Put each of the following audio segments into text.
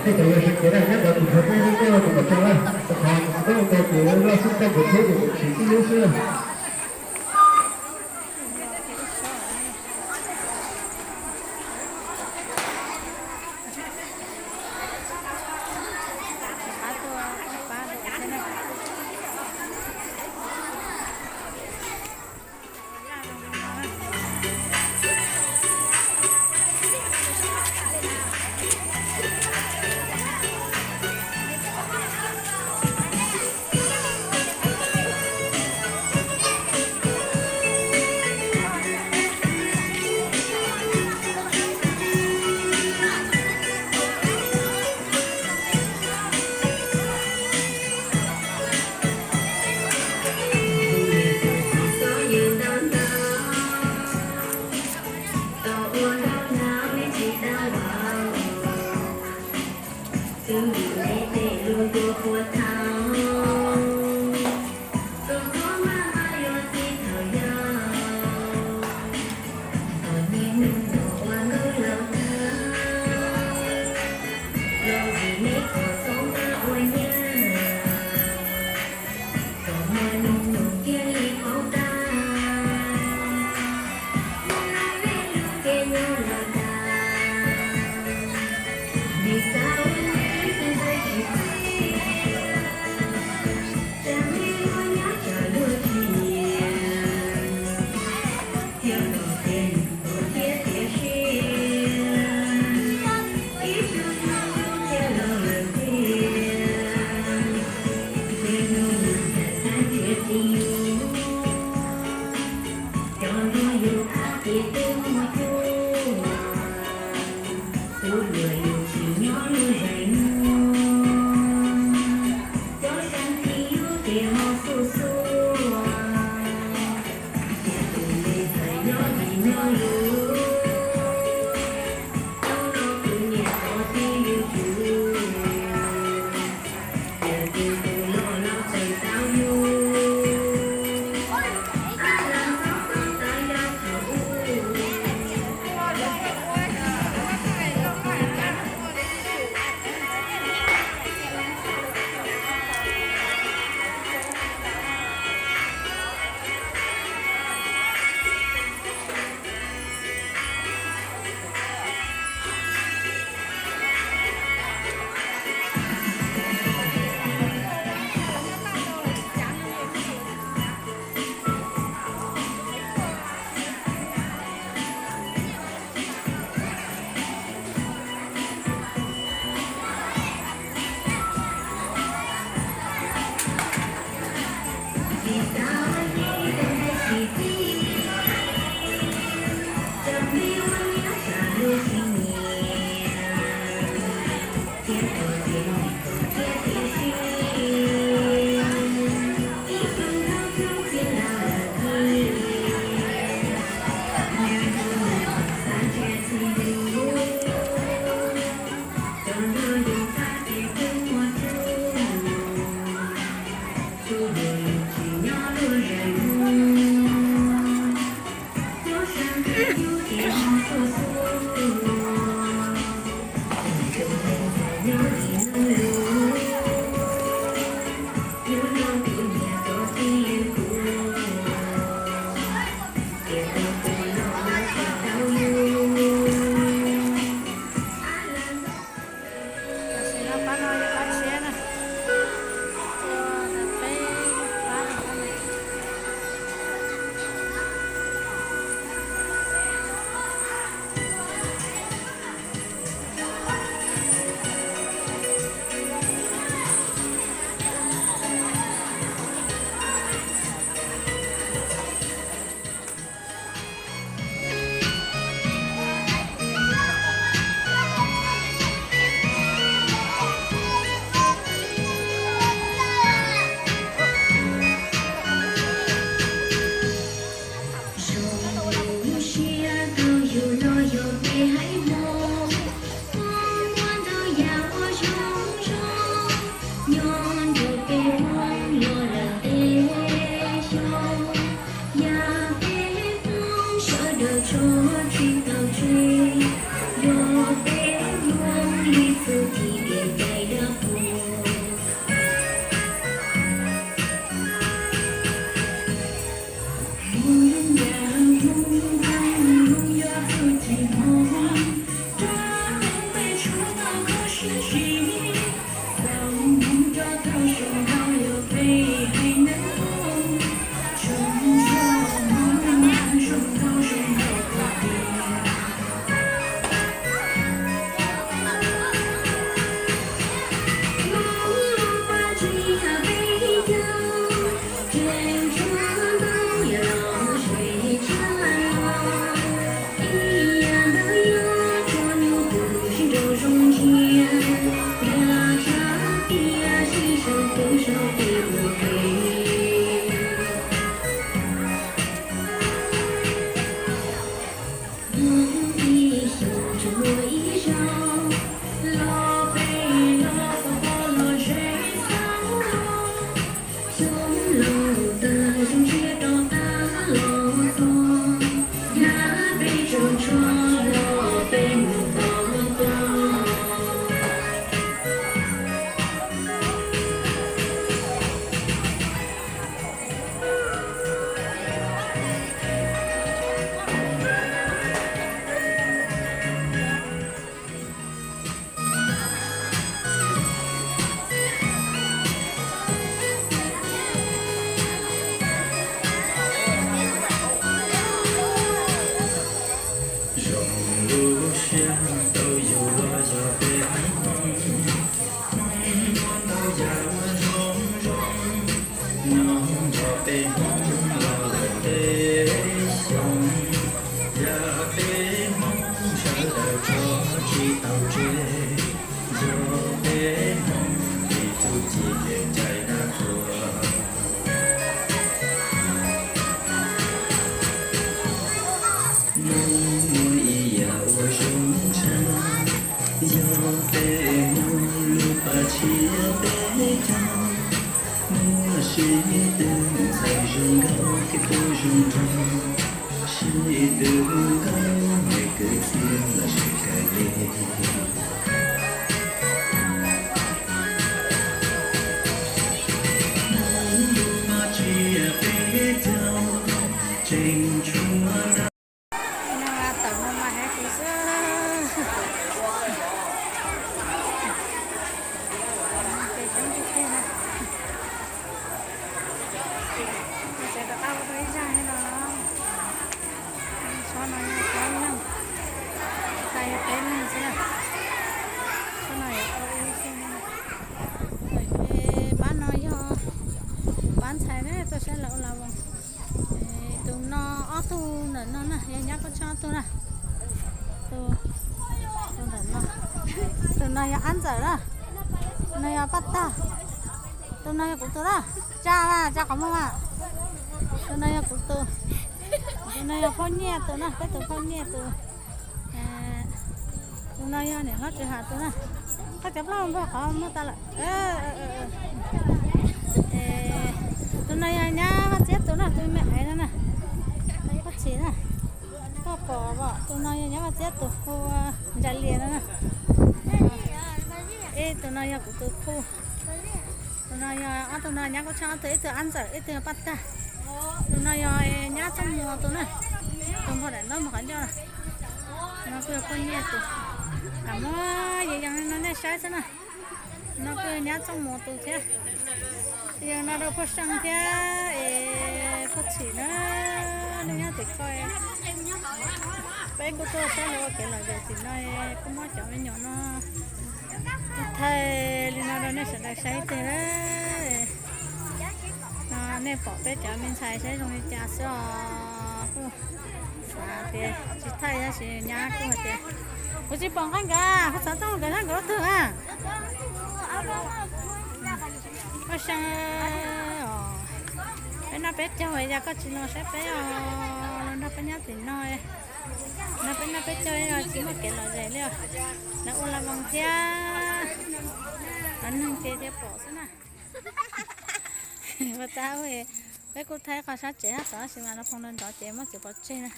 Tej cov yawg sawv kev na, nyob ntawd tus thawj peb lub koj tus kom tso na, rau qhov tus tsis tau ua tau ces laj xub txaj nkawd thiab ces kuv tsis tib lub xwb na. Tam sim no pab no yog pab tshiab na. Ua peb pab no. Zoo lub siab rau yus los yog peb haiv Hmoob, muaj ntau yam uas zoo zoo, nyob nrog peb Hmoob los lawm tej xyoo. Yam peb Hmoob sawv daws tso tsis tau tseg, yog peb Hmoob li txuj ci kev cai dab qhuas. Hmoob yam Hmoob, Hmoob yog txuj ci Hmoob, rau peb tshuav tau kho siab zim, txaus Hmoob rau tau zoo nkauj yog peb haiv neeg Hmoob, zoo nkauj Hmoob zoo nkauj zoo nkauj tiag tiag. Hmoob lub paj tsiab peb caug, tseem tshuav ntau yam los zem tshaj los, ib yam ntawd yog tso nyuj pw sib nraus zoo ntsia, nkag tshav tiaj sib sau pub zog peb ua ke. Hnub ib xyoos tsuas muaj ib zaug, los pem los xauv pom los ze xauv, xyoo laus tag zoo siab rov qab los txog, yam peb tsaug zog los peb mus pom tau. Zoo lub siab tau yus los yog peb haiv Hmoob, Hmoob muaj ntau yam uas zoo zoo, nyob nrog peb Hmoob los lawm tej xyoo. Yam peb Hmoob sawv daws tso tsis tau tseg, yog peb Hmoob li txuj ci kev cai dab qhuas. Hmoob muaj ib yam uas zoo tshaj, yog peb Hmoob lub paj tsiab peb caug, muaj sib tw ntxhais zoo nkauj kev tu zoo nraug, sib tw nkauj me kwv tij los sib kawm li. Hmoob lub paj tsiab peb caug, tseem tshuav ntau. No tawm mus mas heev xwb. Ces coob tiag tiag na. Ces rov qab ua tau ib zaj li no. Tsob no yog plaub leeg, tas yog peb leeg xwb na. Tsob no yog ua ib xees. Pab no yog pab ntxhais na, tuaj saib lawv ua lawv voos. Tus no ob tug ntawm no na, yog nyab Paj Tshob ob tug na. Tus, tus ntawm no, tus no yog Ab Ntxawm na. Tus no yog Paj Tag. Tus no yog kuv tus na. Tsa mas, tsa qhov muag mas. Tus no yog kuv tus. Tus no yog Phauj Nyiaj tus na, peb tus Phauj Nyiaj tus. Tus no yog niam hlob Tswv Ham tus na. Koj cov plaub npog qhov muag tas lawm. Es Tsis na, koj pom os, tus no yog Nyab Vaj Txiab tus hu Ntsa Lias no na. Ib tus no yog kuv tus khu. Tus no yog ob tug no Nyab Kub Tsheej ob tug, ib tug Ab Ntxawm ib tug yog Paj Tag. Tus no yog Nyab Txooj Muas tus na, tus npog daim ntaub mus qhov ncauj no. No kuj yog poj Nyiaj tus. Lam muab yees yees li no nej saib xwb na. No kuj yog Nyab Txooj Muas tus thiab. Yog no rau Phuaj Seej thiab es Phuaj Txhim na. Nej nyob tim ko, peb kuj tuaj saib lawv ua kev lom zem tim no, kuj muab cov me nyuam no thaij li no rau nej sawv daws saib tiag. Nej pom peb cov me ntxhais saib zoo li cas xwb os. Kuj xav tias tsis thaij tab sis nyab kuj hais tias kuv tsis pom nqaij nkawd, kuv xav tuaj nkawd saib nkawd ob tug a. Paj Seej os, peb noj peb caug yog koj tsis los saib peb os, los nrog peb nyob tim no, nrog peb noj peb caug os, tsis muaj kev lom zem li os. Lawv ua la voos thiab, lawv neeg ces thiaj pom xwb na. Ua tas peb kuj thaij qhov sab tsev hab tom tab sis mas no phoov nrov nrov ces muab txiav pov tseg na.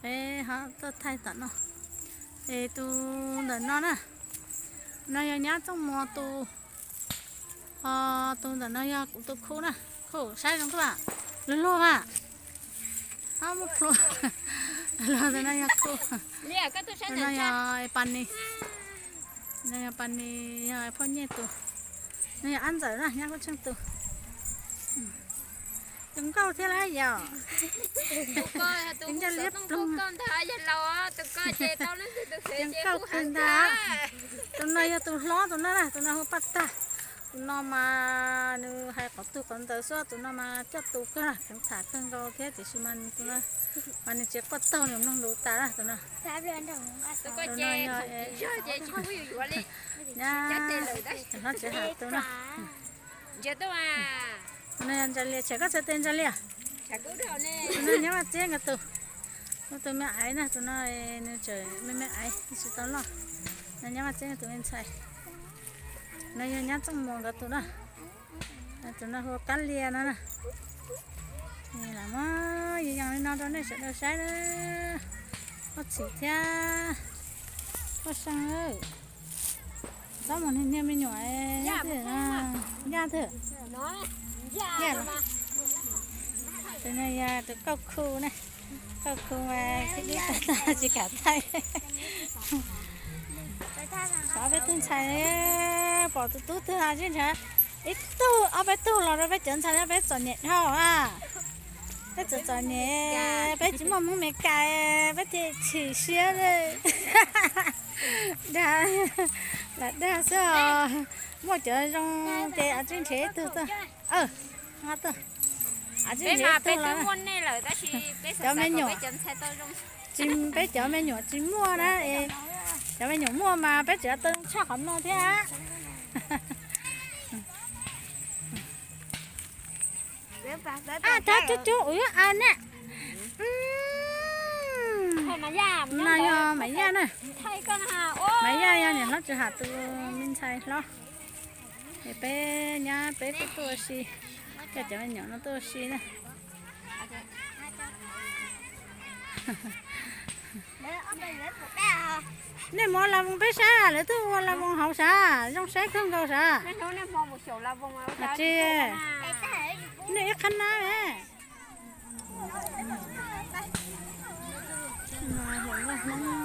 Peb ho tuaj thaij tom no. Es tus ntawm no na, no yog Nyab Txooj Muas tus, ho tus ntawm no yog kuv tus khu na. Khu saib zoo tuaj, luag luag mas. Ob muab plhuav. Los tus no yog khu, tus no yog Pas Nis, no yog Pas Nis yog Phuaj Nyiaj tus, no yog Ab Ntxawm na, Nyab Kub Tsheej tus. Tus nkauj thiab lawm yom. Tus nkauj kawg ntag. Tus no yog tus hlob tus no na, tus no hu Paj Tag. Tus no mas nws hais qhov twg qhov ntawd xwb, tus no mas coj tus kawg, kheev tham kawg nkaus thiab tiam sis mas tus no mas nws tsis quaj taug, nws mloog lus tas na tus no. Tus no yog hlob tsev has tus no. Tus no yog Ntsa Lias, tsam koj txhais tes Ntsa Lias. Tus no Nyab Vaj Txiab nkawd tus, tus me aiv na, tus no nws tseem me me aiv tsis tau loj. No Nyab Vaj Txiab tus me ntxhais. No yog Nyab Txooj Muas nkawd tus na. Tus no hu Kab Lias no na. Lam muab yees yees li no rau nej sawv daws saib na. Phuaj Txhim thiab Phuaj Seej, txhob mus niag me nyuam, yaj twg, yaj los. Tus no yog tus kauj khu na, kauj khu mas khib dub tag tag tsis kam thaij. Xyov peb tug ntxhais, pom tus tub twg los tsis ntshai, ib tug ob peb tug los rau peb cov ntxhais no peb txom nyem dhau a. Peb txom txom nyem, peb tsis muaj Hmoob Meskas, peb thiaj chim siab li. Dag, lam dag xwb os. Muaj cov zoo ces tsis nrhiav ib tug tuaj. Tsis nrhiav ib tug los, cov me nyuam, peb cov me nyuam tsis muaj na. Cov me nyuam muaj mas peb tseem tau zoo tshaj qhov no thiab. Cov cub cub ua a ne. No yog Maiv Yaj na. Maiv Yaj yog niam hlob Tswv Ham tus me ntxhais hlob. Es peb nyab peb kuj tuaj ua si, coj cov me nyuam no tuaj ua si na. Nej mus ua la voos peb saib, lawv twb ua la voos hauv sav, zoo saib kawg nkaus sav. Tsis, nej ib qhab nab me. Vaj Hmoob